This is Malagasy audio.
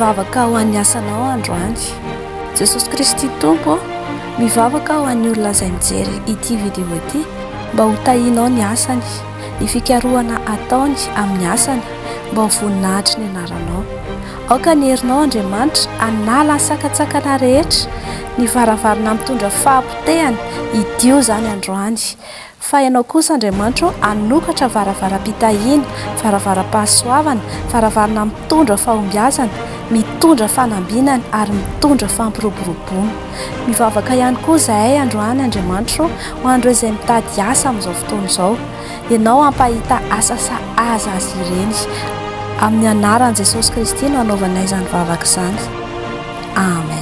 Mivavaka ho an'ny asanao androany. Jesosy Kristy Tompo ô, mivavaka ho an'ny olona izay mijery ity video ity mba ho tahianao ny asany, ny fikarohana ataony amin'ny asany mba ho voninahitry ny anaranao. Aoka ny herinao Andriamanitra hanala ny sakantsakana rehetra, ny varavarana mitondra fahapotehana, hidio izany androany. Fa Ianao kosa Andriamanitra ô hanokatra varavaram-pitahiana, varavaram-pahasoavana, varavarana mitondra fahombiazana, mitondra fanambinana ary mitondra fampiroboroboana. Mivavaka ihany koa izahay androany Andriamanitra ô ho an'ireo izay mitady asa amin'izao fotoana izao. Ianao hampahita asa sahaza azy ireny. Amin'ny anaran'i Jesosy Kristy no anaovanay izany vavaka izany. Amen.